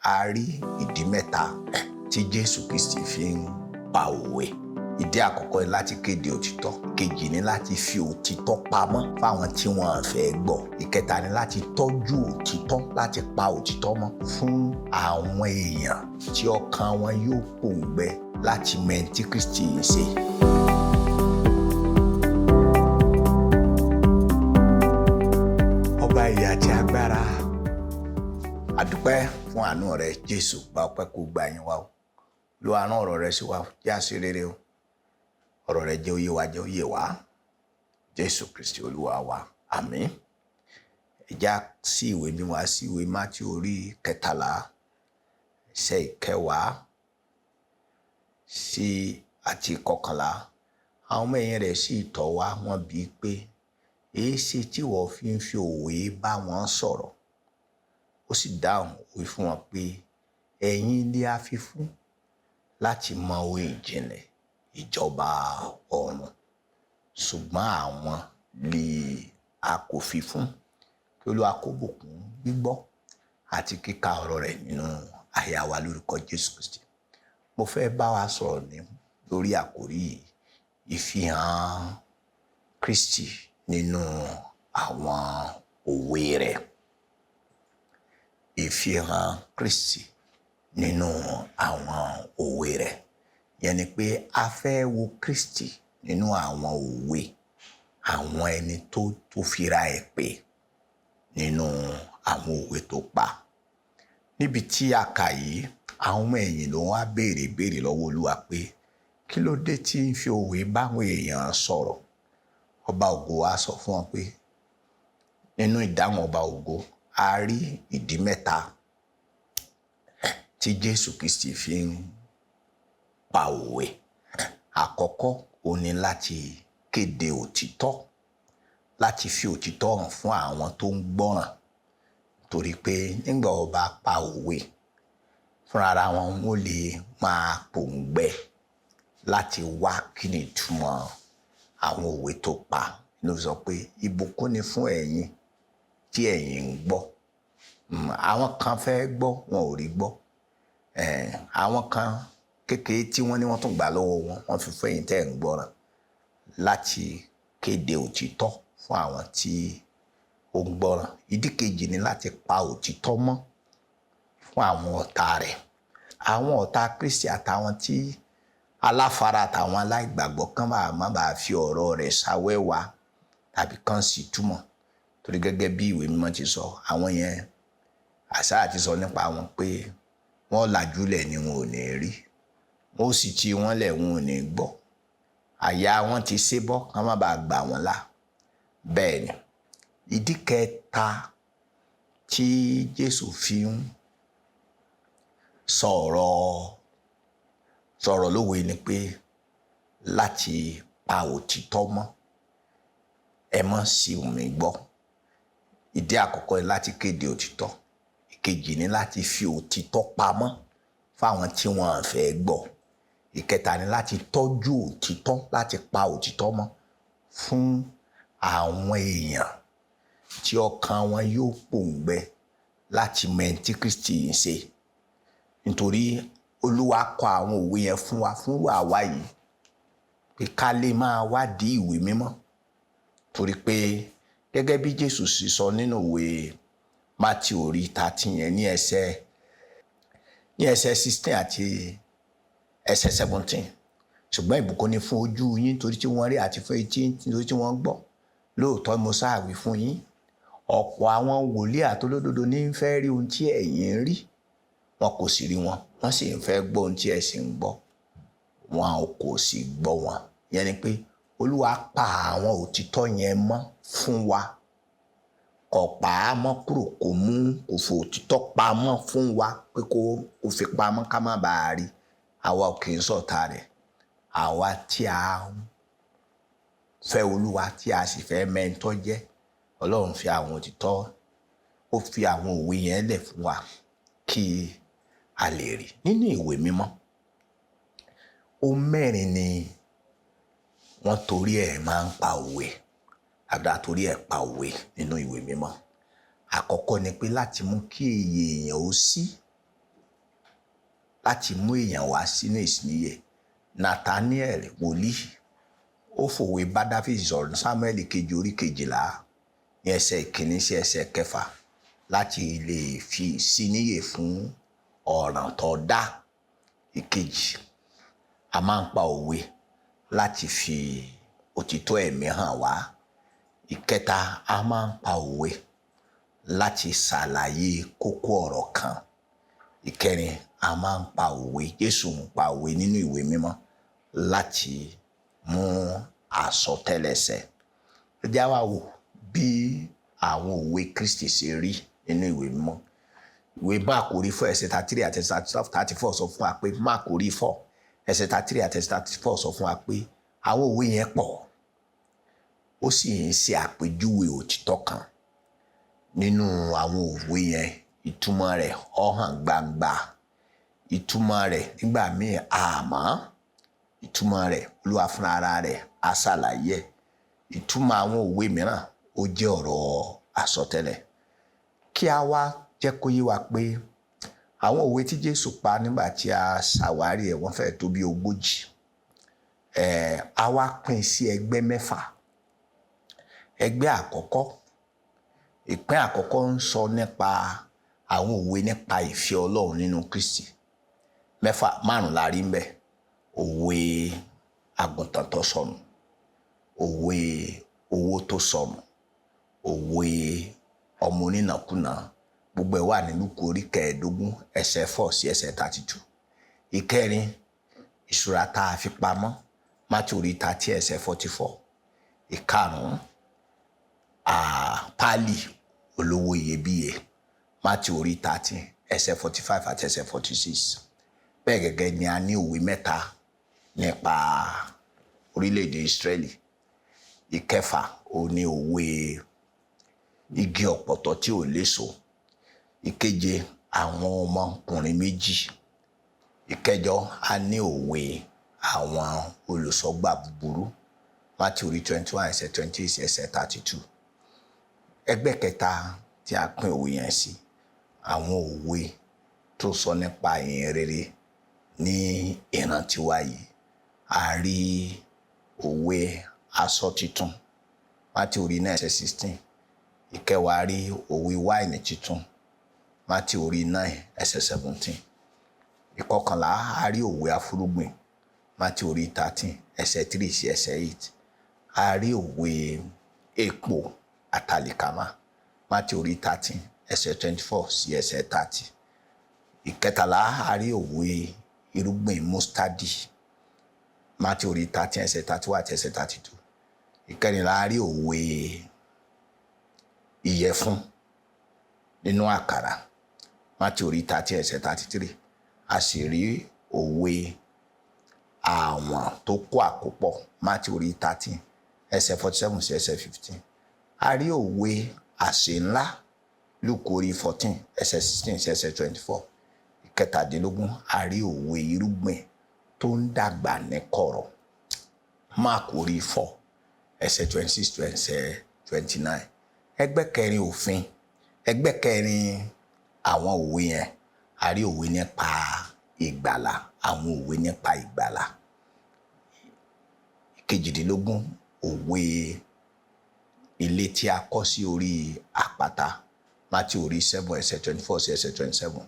A rí ìdí mẹ́ta tí Jésù Kristi fi ń pa òwe. Ìdí àkọ́kọ́ ni láti kéde òtítọ́. Kejì ni láti fi òtítọ́ pamọ́ fáwọn tí wọ́n fẹ́ gbọ́. Ìkẹta ni láti tọ́jú òtítọ́, láti pa òtítọ́ mọ́ fún àwọn èèyàn tí ọkàn wọn yóò pòǹgbẹ láti mọ ẹni tí Kristi ń ṣe. Ọba ìyè àti agbára, a dúpẹ́ fún àánú rẹ Jésù, gba ọpẹ́ kó gba yín wá o. Lo àrùn ọ̀rọ̀ rẹ sí wa, jẹ́ àṣẹ rere o. Ọ̀rọ̀ rẹ jẹ́ òye wa, jẹ́ òye wa. Jésù Kristi Olúwa wa, àmín. Ẹ já sí ìwé mímọ́, sí ìwé Mátíù orí 13, ẹsẹ̀ 10 sí àti 11. Àwọn ọmọ ẹ̀yìn rẹ̀ sì tọ̀ wá, wọ́n bi í pé, èéṣe tí ìwọ fi ń fi òwe bá wọn sọ̀rọ̀? Ó sì dáhùn wí fún wọn pé, ẹ̀yin ni a fi fún láti mọ ohun ìjìnlẹ̀ ìjọba ọ̀run, ṣùgbọ́n àwọn ni a kò fi fún. Kí Olúwa kó bùkún gbígbọ́ àti kíka ọ̀rọ̀ rẹ̀ nínú àyà wa lórúkọ Jésù Kristi. Mo fẹ́ bá wa sọ̀rọ̀ ní lórí àkórí yìí, ìfihàn Kristi nínú àwọn òwe rẹ̀. Ìfihàn Kristi nínú àwọn òwe rẹ̀. Yẹn ni pé a fẹ́ wo Kristi nínú àwọn òwe, àwọn ẹni tó fira ẹ̀ pé nínú àwọn òwe tó pa. Níbi tí a kà yìí, àwọn ọmọ ẹ̀yìn ló wá béèrè béèrè lọ́wọ́ Olúwa pé, kí ló dé tí ń fi òwe báwọn èèyàn sọ̀rọ̀? Ọba ògo wa sọ fún wọn pé, nínú ìdáhùn ọba ògo, a rí ìdí mẹ́ta tí Jésù Kristi fi ń pa òwe. Àkọ́kọ́, ó ní láti kéde òtítọ́, láti fi òtítọ́ hàn fún àwọn tó ń gbọ́ràn. Torí pé nígbà ó bá pa òwe, fúnra ara wọn wọ́n lè máa pòǹgbẹ láti wá kí ni ìtumọ̀ àwọn òwe tó pa. Ló sọ pé ìbùkún ni fún ẹ̀yin tí ẹ̀yin ń gbọ́. Àwọn kan fẹ́ gbọ́, wọn ò rí gbọ́. Àwọn kan kékeré tí wọ́n ní wọ́n tún gbà lọ́wọ́ wọn, wọ́n fi fún ẹ̀yin tẹ́ ẹ̀ ń gbọ́ràn láti kéde òtítọ́ fún àwọn tí ó ń gbọ́ràn. Ìdí kejì ni láti pa òtítọ́ mọ́ fún àwọn ọ̀tá rẹ̀. Àwọn ọ̀tá Kristi àtàwọn tí aláfara àtàwọn aláìgbàgbọ́ kan bá má bàa fi ọ̀rọ̀ rẹ̀ ṣàwẹ́wà tàbí kan sì túmọ̀. Torí gẹ́gẹ́ bí ìwé mímọ́ ti sọ, àwọn yẹn àṣà àti sọ nípa wọn pé wọ́n làjúlẹ̀ ni wọn ò ní rí, wọ́n sì ti wọ́n lẹ̀ wọn ò ní gbọ́. Àyà wọn ti ṣébọ́ kán má bàa gbà wọ́n là. Bẹ́ẹ̀ ni. Ìdí kẹta tí Jésù fi ń sọ̀rọ̀ lówe ni pé láti pa òtítọ́ mọ́. Ẹ má sì mí gbọ́. Ìdí àkọ́kọ́ ni láti kéde òtítọ́. Ìkejì ni láti fi òtítọ́ pamọ́ fáwọn tí wọ́n fẹ́ gbọ́. Ìkẹta ni láti tọ́jú òtítọ́, láti pa òtítọ́ mọ́ fún àwọn èèyàn tí ọkàn wọn yóò pòǹgbẹ láti mọ ẹni tí Kristi ń ṣe. Nítorí Olúwa kọ àwọn òwe yẹn fún wa, fún àwa yìí, pé ká lè máa wádìí ìwé mímọ́. Torí pé gẹ́gẹ́ bí Jésù sì sọ nínú ìwé Mátíù orí 13 yẹn ní ẹsẹ̀ 16 àti ẹsẹ̀ 17. Ṣùgbọ́n ìbùkún ni fún ojú yín torí tí wọ́n rí àti fún etí torí tí wọ́n gbọ́. Lóòótọ́ mo sáà wí fún yín, ọ̀pọ̀ àwọn wòlíì àtolódodo ní ń fẹ́ rí ohun tí ẹ̀yin ń rí, wọn kò sì rí wọn, wọ́n sì ń fẹ́ gbọ́ ohun tí ẹ sì ń gbọ́, wọn kò sì gbọ́ wọn. Ìyẹn ni pé Olúwa pa àwọn òtítọ́ yẹn mọ́ fún wa. Kò pa á mọ́ kúrò, kò mú kò fò òtítọ́ pamọ́ fún wa pé kó fi pamọ́ ká má bàa rí. Àwa ò kì í ṣọ̀tá rẹ̀. Àwa tí a fẹ́ Olúwa tí a sì fẹ́ mẹ́ńtọ́ jẹ́, Ọlọ́run fi àwọn òtítọ́, ó fi àwọn òwe yẹn lẹ̀ fún wa kí a lè rí. Nínú ìwé mímọ́, ohun mẹ́rin ni wọ́n torí ẹ̀ máa ń pa òwe. Àbí torí ẹ̀ pa òwe nínú ìwé mímọ́. Àkọ́kọ́ ni pé láti mú kí iye èèyàn ó sí. láti mú èèyàn wá sínú ìsìníyè. Nathaniel wòlíì ó fòwe bá Dáfídì sọ̀rọ̀ ní Samuel kejì orí 12 ní ẹsẹ̀ 1 sí ẹsẹ̀ 6 láti lè fi ìsíníyè fún ọ̀ràn tó dá. Ìkejì, a máa ń pa òwe láti fi òtítọ́ ẹ̀mí hàn wá. Ìkẹta, a máa ń pa òwe láti ṣàlàyé kókó ọ̀rọ̀ kan. Ìkẹrin, a máa ń pa òwe, Jésù ń pa òwe nínú ìwé mímọ́ láti mú àsọtẹ́lẹ̀ ṣẹ. Ẹ jẹ́ wá wò bí àwọn òwe Kristi ṣe rí nínú ìwé mímọ́. Ìwé Mark orí 4 ẹsẹ̀ 33 àti 34 sọ fún wa pé Mark orí 4 ẹsẹ̀ 33 àti 34 sọ fún wa pé àwọn òwe yẹn pọ̀, ó sì ń ṣe àpèjúwe òtítọ́ kan. Nínú àwọn òwe yẹn, ìtumọ̀ rẹ̀ ó hàn gbangba. Ìtumọ̀ rẹ̀ nígbà míì àmọ́ ìtumọ̀ rẹ̀ Olúwa fúnra ara rẹ̀ á ṣàlàyé. Ìtumọ̀ àwọn òwe mìíràn ó jẹ́ ọ̀rọ̀ àsọtẹ́lẹ̀. Kí a wá jẹ́ kó yé wa pé àwọn òwe tí Jésù pa nígbà tí a ṣàwárí ẹ̀ wọ́n fẹ́ tó bí 40. A wá pín sí ẹgbẹ́ mẹ́fà. Ẹgbẹ́ àkọ́kọ́, ìpín àkọ́kọ́ ń sọ nípa àwọn òwe nípa ìfẹ́ Ọlọ́run nínú Kristi. Mẹ́fà, márùn-ún la rí ń bẹ̀. Òwe àgùntàn tó sọnù, òwe owó tó sọnù, òwe ọmọ onínàkúnà, gbogbo ẹ̀ wà ní Lúùkù orí 15 ẹsẹ̀ 4 sí ẹsẹ̀ 32. Ìkẹrin, ìṣúra tá a fi pamọ́, Mátíù orí 30 ẹsẹ̀ 44. Ìkarùn-ún, páálí olówó iyebíye, Mátíù orí 13 ẹsẹ̀ 45 àti ẹsẹ̀ 46. Bẹ́ẹ̀ gẹ́gẹ́ ni a ní òwe mẹ́ta nípa orílẹ̀-èdè Ísírẹ́lì. Ìkẹfà, ó ní òwe igi ọ̀pọ̀tọ́ tí ò léso. Ìkeje, àwọn ọmọkùnrin méjì. Ìkẹjọ, a ní òwe àwọn olùṣọ́gbà búburú, Mátíù orí 21 ẹsẹ̀ 28 ẹsẹ̀ 32. Ẹgbẹ́ kẹta tí a pín òwe yẹn sí, àwọn òwe tó sọ nípa ìyìn rere ní ìran tiwa yìí. A rí òwe aṣọ titun, Mátíù orí 9 ẹsẹ̀ 16. Ìkẹwàá, rí òwe wáìnì titun, Mátíù orí 9 ẹsẹ̀ 17. Ìkọkànlá, a rí òwe afúrúgbìn, Mátíù orí 13 ẹsẹ̀ 3 sí ẹsẹ̀ 8. A rí òwe èpò àtàlìkámà, Mátíù orí 13 ẹsẹ̀ 24 sí ẹsẹ̀ 30. Ìkẹtàlá, a rí òwe irúgbìn mustadi, Mátíù orí 13 ẹsẹ̀ 31 àti ẹsẹ̀ 32. Ìkẹrìnlá, a rí òwe ìyẹ̀fun nínú àkàrà, Mátíù orí 13 ẹsẹ̀ 33. A sì rí òwe àwọn tó kó àkópọ̀, Mátíù orí 13 ẹsẹ̀ 47 sí ẹsẹ̀ 15. A rí òwe àsè ńlá, Lúùkù orí 14 ẹsẹ̀ 16 sí ẹsẹ̀ 24. Ìkẹtàdínlógún, a rí òwe irúgbìn tó ń dàgbà ní kọ̀rọ̀, Máàkù orí 4 ẹsẹ̀ 26 to ẹsẹ̀ 29. Ẹgbẹ́ kẹrin òfin, ẹgbẹ́ kẹrin àwọn òwe yẹn, a rí òwe nípa ìgbàlà, àwọn òwe nípa ìgbàlà. Ìkejìdínlógún, òwe ilé tí a kọ́ sí orí àpáta, Mátíù orí 7 ẹsẹ̀ 24 sí ẹsẹ̀ 27.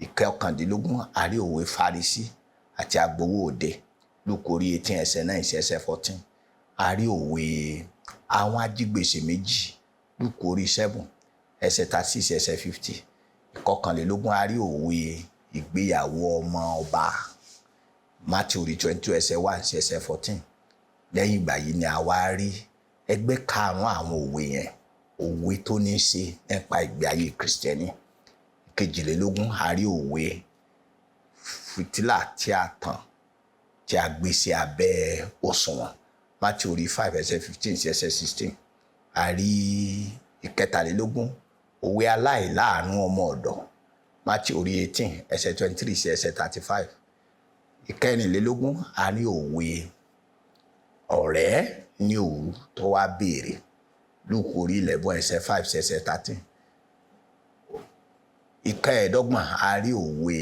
Ìkọkàndínlógún, a rí òwe Farisí àti agbowó òde, Lúùkù orí 18 ẹsẹ̀ 9 sí ẹsẹ̀ 14. A rí òwe àwọn ajígbèsè méjì, Lúùkù orí 7 ẹsẹ̀ 36 sí ẹsẹ̀ 50. Ìkọkànlélógún, a rí òwe ìgbéyàwó ọmọ ọba, Mátíù orí 22 ẹsẹ̀ 1 sí ẹsẹ̀ 14. Lẹ́yìn ìgbà yìí ni a wá rí ẹgbẹ́ karùn-ún àwọn òwe yẹn, òwe tó ní í ṣe nípa ìgbé ayé Kristẹni. Kejìlélógún, a rí òwe fìtílà tí a tàn tí a gbé sí abẹ́ òṣùwọ̀n, Mátíù orí 5 ẹsẹ̀ 15 sí ẹsẹ̀ 16. A rí ìkẹtàlélógún, òwe aláìláàánú ọmọ ọ̀dọ̀, Mátíù orí 18 ẹsẹ̀ 23 sí ẹsẹ̀ 35. Ìkẹrìnlélógún, a rí òwe ọ̀rẹ́ ní òru tó wá béèrè, Lúùkù orí 11 ẹsẹ̀ 5 sí ẹsẹ̀ 13. Ìkẹẹ̀ẹ́dọ́gbọ̀n, a rí òwe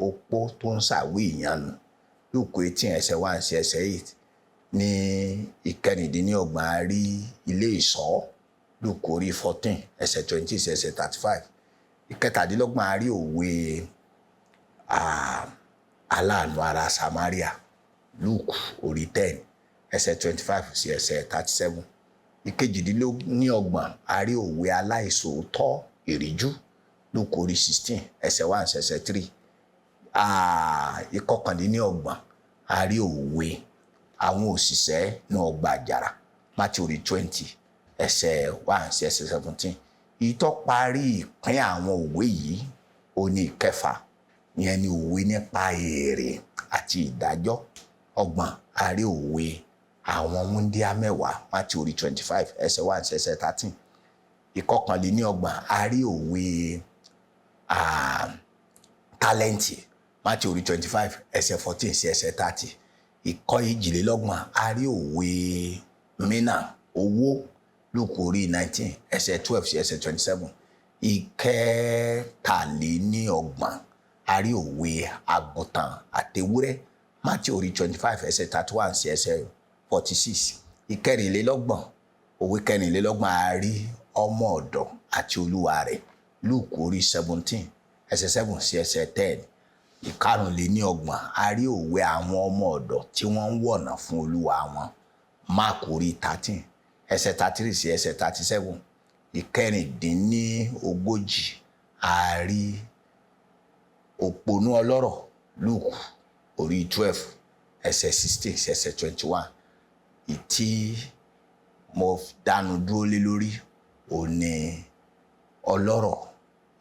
Opó tó ń ṣàwí ìyanu, Lúùkù 18 ẹsẹ̀ 1 sí ẹsẹ̀ 8. Ní ìkẹrìndínlọ́gbọ̀n, a rí ilé ìṣọ́, Lúùkù orí 14 ẹsẹ̀ 20 sí ẹsẹ̀ 35. Ìkẹtàdínlọ́gbọ̀n, a rí òwe aláàánú ará Samaria, Lúùkù orí 10 ẹsẹ̀ 25 sí ẹsẹ̀ 37. Ìkejìdínlọ́gbọ̀n, a rí òwe aláìṣòótọ́ ìríjú, Lúùkù orí 16 ẹsẹ̀ 1 sí ẹsẹ̀ 3. Ìkọkàndínlọ́gbọ̀n, a rí òwe àwọn òṣìṣẹ́ ní ọgbà àjàrà, Mátíù orí 20 ẹsẹ̀ 1 sí ẹsẹ̀ 17. Ìtọ́ parí ìpín àwọn òwe yìí ó ní ìkẹfà, ìyẹn ni òwe nípa èrè àti ìdájọ́. Ọgbọ̀n, a rí òwe àwọn wúndíá 10, Mátíù orí 25 ẹsẹ̀ 1 sí ẹsẹ̀ 13. Ìkọkànléníọgbọ̀n, a rí òwe tálẹ́ǹtì, Mátíù orí 25 ẹsẹ̀ 14 sí ẹsẹ̀ 30. Ìkọyìjìlélọ́gbọ̀n, a rí òwe mínà owó, Lúùkù orí 19 ẹsẹ̀ 12 sí ẹsẹ̀ 27. Ìkẹtàléníọgbọ̀n, a rí òwe àgùntàn àtewúrẹ́, Mátíù orí 25 ẹsẹ̀ 31 sí ẹsẹ̀ 46. Ìkẹrìnlélọ́gbọ̀n, òwe kẹrìnlélọ́gbọ̀n, a rí ọmọ ọ̀dọ̀ àti olúwa rẹ̀, Lúùkù orí 17 ẹsẹ̀ 7 sí ẹsẹ̀ 10. Ìkarùnléníọgbọ̀n, a rí òwe àwọn ọmọ ọ̀dọ̀ tí wọ́n ń wọ̀nà fún olúwa wọn, Máàkù orí 13 ẹsẹ̀ 33 sí ẹsẹ̀ 37. Ìkẹrìndínlógójì, a rí òpònú ọlọ́rọ̀, Lúùkù orí 12 ẹsẹ̀ 16 sí ẹsẹ̀ 21. Ìtí mo dánu dúró lé lórí òní ọlọ́rọ̀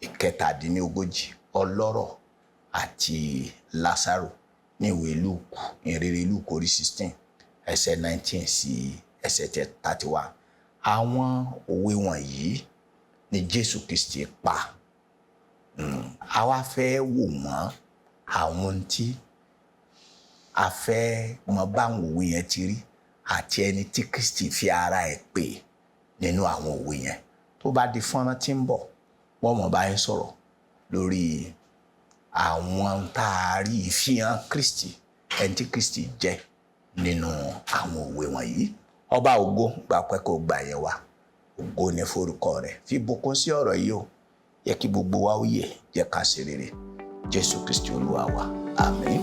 ìkẹtàdínlógójì, ọlọ́rọ̀ àti Lásárò, ní ìwé Lúùkù, ìrere Lúùkù orí 16 ẹsẹ̀ 19 sí ẹsẹ̀ 31. Àwọn òwe wọ̀nyí ni Jésù Kristi pa. A wá fẹ́ wò wọ́n, àwọn tí a fẹ́ mọ báwọn òwe yẹn ti rí àti ẹni tí Kristi fi ara ẹ̀ pè nínú àwọn òwe yẹn. Tó bá di fọ́nrán tí ń bọ̀, wọ́n mọ̀ bá yín sọ̀rọ̀ lórí àwọn tá a rí ìfihàn Kristi, ẹni tí Kristi jẹ́ nínú àwọn òwe wọ̀nyí. Ọba ògo, gba pẹ́ kó gbà yẹn wá. Ògo ni forúkọ rẹ̀. Fi bùkún sí ọ̀rọ̀ yìí o. Yẹ kí gbogbo wa ó yè, jẹ́ ká ṣe rere. Jésù Kristi Olúwa wa. Àmín.